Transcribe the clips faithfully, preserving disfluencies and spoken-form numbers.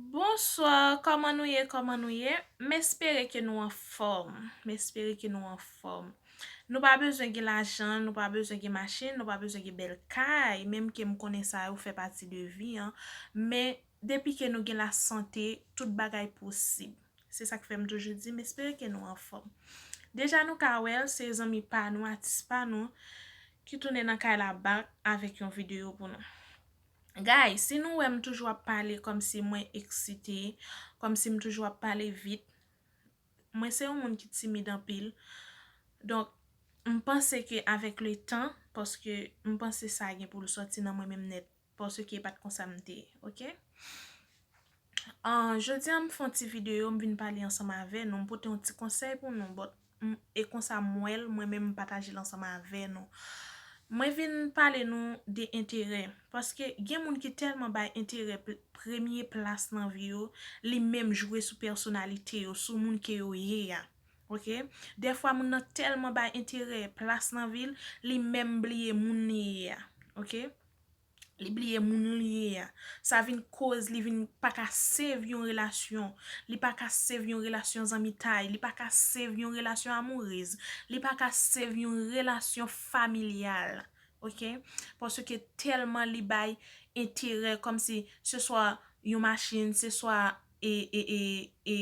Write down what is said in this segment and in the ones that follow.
Bonswa, kòman nou ye, kòman nou ye? M espere ke nou anfòm, m espere ke nou anfòm. Nou pa bezwen gen lajan, nou pa bezwen gen machin, nou pa bezwen gen bèl kay, menm ke m konnen sa yo fè pati de vi an, men depi ke nou gen lasante, tout bagay posib. Se sa k fè m toujou di, m espere ke nou anfòm. Deja nou ka wè l, se zanmi pa nou, atis pa nou, ki tounen nan kay la back avèk yon videyo pou nou. Guys, si nou wè m toujou ap pale kòmsi mwen eksite, kòmsi m toujou ap pale vit, mwen se yon moun ki timid anpil. Donk, m panse ke avèk le tan, paske m panse sa gen pou l sòti nan mwen menm nèt, paske e pa t konsa m te ye, oke? An, jodi a m fè yon ti videyo, m vin pale ansanm avè nou, m pote yon ti konsèy pou nou, but m, e konsa m wè l, mwen menm m pataje l ansanm avè nou. Mwen vin pale nou de enterè, paske gen moun ki tèlman bay enterè pl-, premye plas nan vi yo, li menm jwe sou pèsonalite yo, sou moun ke yo ye a. Oke? Dèfwa moun nan tèlman bay enterè plas nan vi l, li menm bliye moun li ye a. Oke? Li bliye moun li ye a. Sa vin koz li vin pa ka save yon relasyon. Li pa ka save yon relasyon zanmitay. Li pa ka save yon relasyon amourez. Li pa ka save yon relasyon familyal. Oke? Paske tèlman li bay enterè, kòmsi se swa yon machin, se swa e, e, e, e,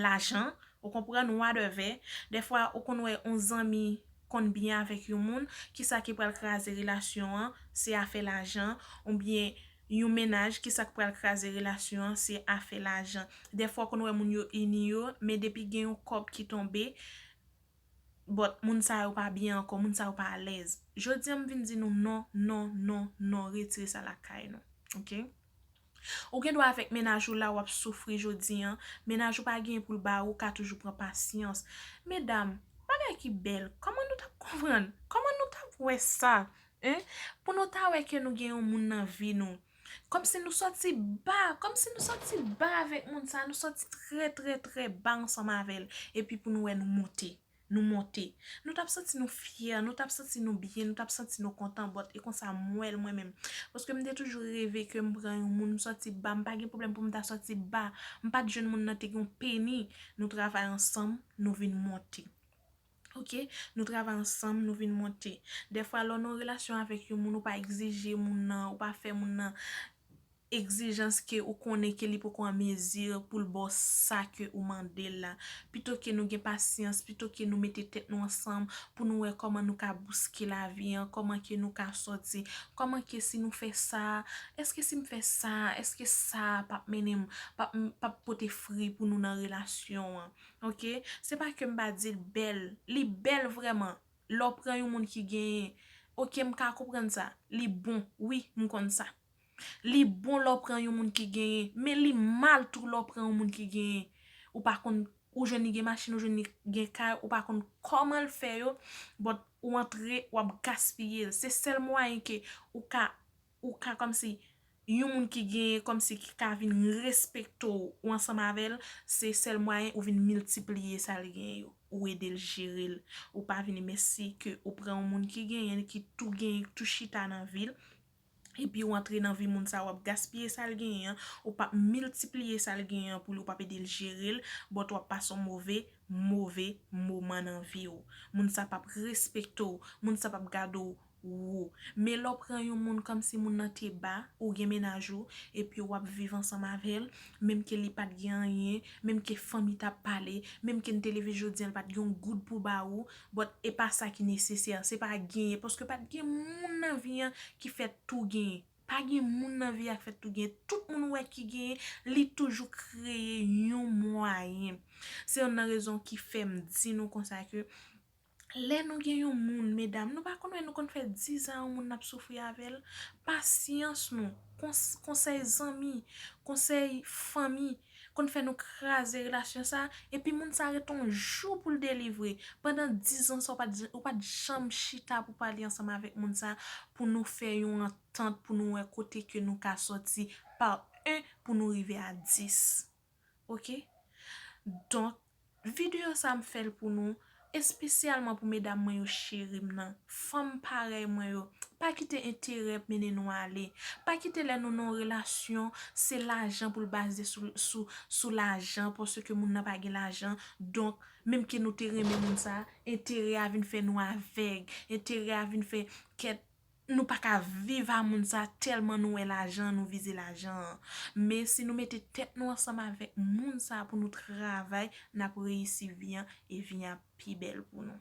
lajan, ou konprann, whatever. Dèfwa, ou konn wè yon zanmi konn byen avèk yon moun, kisa ki pral kraze relasyon an, se afè lajan, oubyen yon mennaj, kisa ki pral kraze relasyon an, se afè lajan. Dèfwa, ou konn wè moun yo ini yo, men depi gen yon kòb ki tonbe, but moun sa yo pa byen ankò, moun sa yo pa alèz. Jodi a, m vin di nou non, non, non, non, retire sa lakay nou. Oke? Ou gen dwa avèk mennaj ou la, w ap soufri jodi a. Mennaj ou pa gen pou l ba ou, ou ka toujou pran pasyans. Medam, bagay ki bèl, kòman nou t ap konprann? Kòman nou t ap wè sa? Hein? Pou nou ta wè ke nou gen yon moun nan vi nou. Kòmsi nou sòti ba, kòmsi nou sòti ba avèk moun sa, nou sòti trè, trè, trè ba ansanm avè l. Epi pou nou wè nou monte. Nou monte. Nou t ap santi nou fyè, nou t ap santi nou byen, nou t ap santi nou kontan, but e konsa m wè l mwen menm. Paske m te toujou reve ke m pran yon moun, m sòti ba, m pa gen pwoblèm pou m ta sòti ba. M pa t jwenn moun nan te gen yon peni. Nou travay ansanm, nou vin monte. Oke? Nou travay ansanm, nou vin monte. Dèfwa, lè w nan yon relasyon avèk yon moun, ou pa egzije moun nan, ou pa fè moun nan egzijans ke ou konnen ke li poko an mezi pou l ba w sa ke ou mande l la. Pito ke nou gen pasyans, pito ke nou mete tèt nou ansanm pou nou wè kòman nou ka bouske lavi an, kòman ke nou ka sòti, kòman ke si nou fè sa, èske si m fè sa, èske sa p ap mennen m, p ap, p ap pote fri pou nou nan relasyon an. Oke? Se pa ke m pa di l bèl, li bèl vrèman. Lè w pran yon moun ki genyen, oke, m ka konprann sa. Li bon, wi, m konn sa. Li bon lè w pran yon moun ki genyen, men li mal tou lè w pran yon moun ki genyen. Ou pa konn, ou jwenn li gen machin, ou jwenn li gen kay, ou pa konn kòman l fè yo, but ou antre, w ap gaspiye l. Se sèl mwayen ke ou ka, ou ka kòmsi, yon moun ki genyen, kòmsi ki ka vin respekte w, ou ansanm avè l, se sèl mwayen ou vin miltipliye sa l genyen yo. Ou ede l jere l. Ou pa vin mèsi ke ou pran yon moun ki genyen, ki tou genyen, tou chita nan vi l. Epi ou antre nan vi moun sa, w ap gaspiye sa l genyen an, ou p ap miltipliye sa l genyen an pou li, ou p ap ede l jere l, but w ap pase yon move, move moman nan vi w. Moun sa p ap respekte w, moun sa p ap gade w wo. Men lè w pran yon moun kòmsi moun nan te ba, ou gen mennaj ou, epi w ap viv ansanm avè l, menm ke li pa t gen anyen, menm ke fanmi t ap pale, menm ke n te leve jodi a, l pa t gen yon goud pou ba ou, but e pa sa ki nesesè, se pa genyen, paske pa t gen moun nan vi an ki fè tou genyen. Pa gen moun nan vi a k fè tou genyen. Tout moun ou wè ki genyen, li toujou kreye yon mwayen. Se youn nan rezon ki fè m di nou konsa ke lè nou gen yon moun, medam, nou pa konn wè nou konn fè diz an yon moun n ap soufri avè l. Pasyans nou, kons-, konsèy zanmi, konsèy fanmi, konn fè nou kraze relasyon sa, epi moun sa ret yon jou pou l delivre. Pandan diz an sa, ou pa t, ou pa t janm chita pou pale ansanm avèk moun sa, pou nou fè yon antant, pou nou wè kote ke nou ka sòti pa en pou nou rive a dis. Oke? Donk, videyo sa m fè l pou nou, Espesyalman pou medam mwen yo cheri m nan, fanm parèy mwen yo, pa kite enterè mennen nou ale. Pa kite lè nou nan yon relasyon, se lajan pou l baze sou, sou, sou lajan, paske moun nan pa gen lajan. Donk, menm ke nou te renmen moun sa, enterè a vin fè nou avèg, enterè a vin fè kèt nou pa ka viv a moun sa tèlman nou wè lajan, nou vize lajan an. Men si nou mete tèt nou ansanm avèk moun sa pou nou travay, n ap reyisi vi an e vi an ap pi bèl pou nou.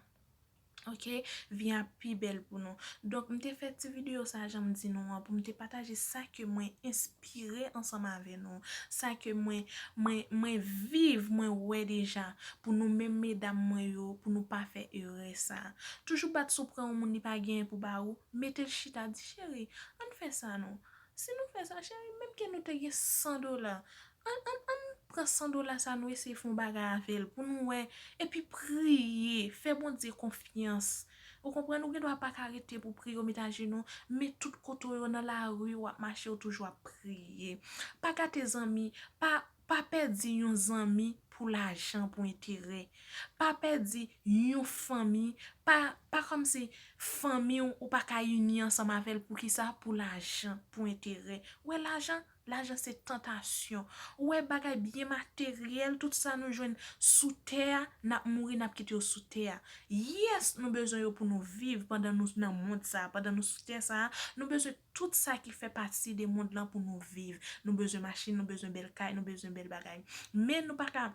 Ok, vi an ap pi bèl pou nou. Donk, m te fè ti videyo sa, jan m di nou an, pou m te pataje sa ke mwen enspire ansanm avè nou, sa ke mwen, mwen, mwen viv, mwen wè deja, pou nou menm medam mwen yo, pou nou pa fè erè sa. Toujou bat sou pran yon moun li pa genyen pou ba ou, mete l chita, di, cheri, ann fè sa non. Si nou fè sa, cheri, menm ke nou te gen san dola, ann, ann, ann pran san dola sa, nou eseye fè yon bagay avè l pou nou wè, epi priye, fè Bondye konfyans. Ou konprann, ou gen dwa pa ka rete pou priye, ou met ajenou, men tout kote w yo nan lari, w ap mache, ou toujou ap priye. Pa gate zanmi, pa, pa pèdi yon zanmi pou lajan, pou enterè. Pa pèdi yon fanmi, pa, pa kòmsi fanmi w, ou pa ka ini ansanm avè l, poukisa? Pou lajan, pou enterè. Ou wè lajan, lajan se tantasyon. Ou wè bagay byen materyèl, tout sa nou jwenn sou tè a, n ap mouri, n ap kite yo sou tè a. Yes, nou bezwen yo pou nou viv pandan nou nan mond sa, pandan nou sou tè sa, nou bezwen tout sa ki fè pati de mond lan pou nou viv. Nou bezwen machin, nou bezwen bèl kay, nou bezwen bèl bagay. Men nou pa ka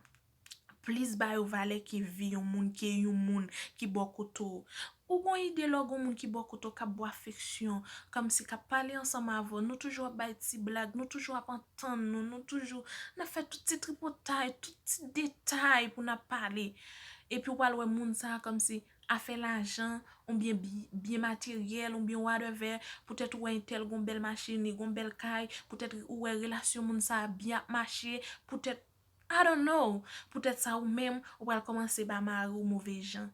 plis ba yo valè ke vi yon moun, ke yon moun ki bò kote w. Ou gon ide lè w gon moun ki bò kote w k ap ba w afeksyon, kòmsi k ap pale ansanm avè w, nou toujou ap bay ti blag, nou toujou ap antann nou, nou toujou, n ap fè tout ti tripotay, tout ti detay pou n ap pale. Epi w pral wè moun sa a kòmsi afè lajan, oubyen bi-, byen materyèl, oubyen whatever, poutèt ou wè entèl gon bèl machin, li gon bèl kay, poutèt ou wè relasyon moun sa a byen ap mache, poutèt, I don't know, poutèt sa ou menm, ou pral kòmanse ba mari w move jan.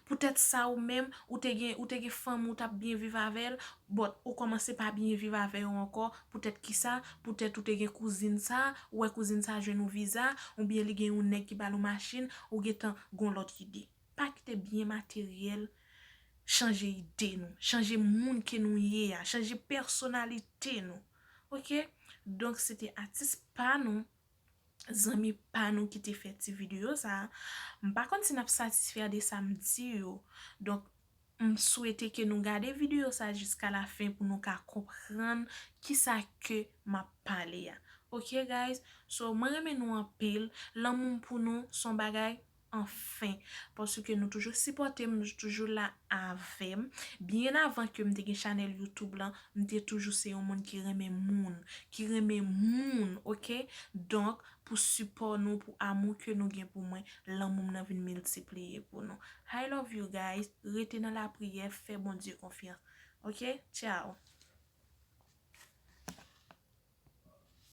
Poutèt sa ou menm, ou te gen, ou te gen fanmi w t ap byen viv avè l, but ou kòmanse pa byen viv avè yo ankò, poutèt kisa? Poutèt ou te gen kouzin sa, ou wè kouzin sa jwenn yon viza, oubyen li gen yon nèg ki ba l yon machin, ou gentan gon lòt ide. Pa kite byen materyèl chanje ide nou, chanje moun ke nou ye a, chanje pèsonalite nou. Ok? Donk, se te atis pa nou, zanmi pa nou ki te fè ti videyo sa a. M pa konn si n ap satisfè de sa m di yo. Donk, m swete ke nou gade videyo sa a jiska la fen pou nou ka konprann kisa ke m ap pale a. Ok, guys? So, mwen renmen nou anpil. Lanmou m pou nou se yon bagay anfen. Paske nou toujou sipòte m, nou toujou la avè m. Byen avan ke m te gen chanèl YouTube lan, m te toujou se yon moun ki renmen moun, ki renmen moun, ok? Donk, pou sipò nou, pou amou ke nou gen pou mwen, lanmou m nan vin miltipliye pou nou. I love you guys. Rete nan lapriyè, fè Bondye konfyans. Ok? Ciao.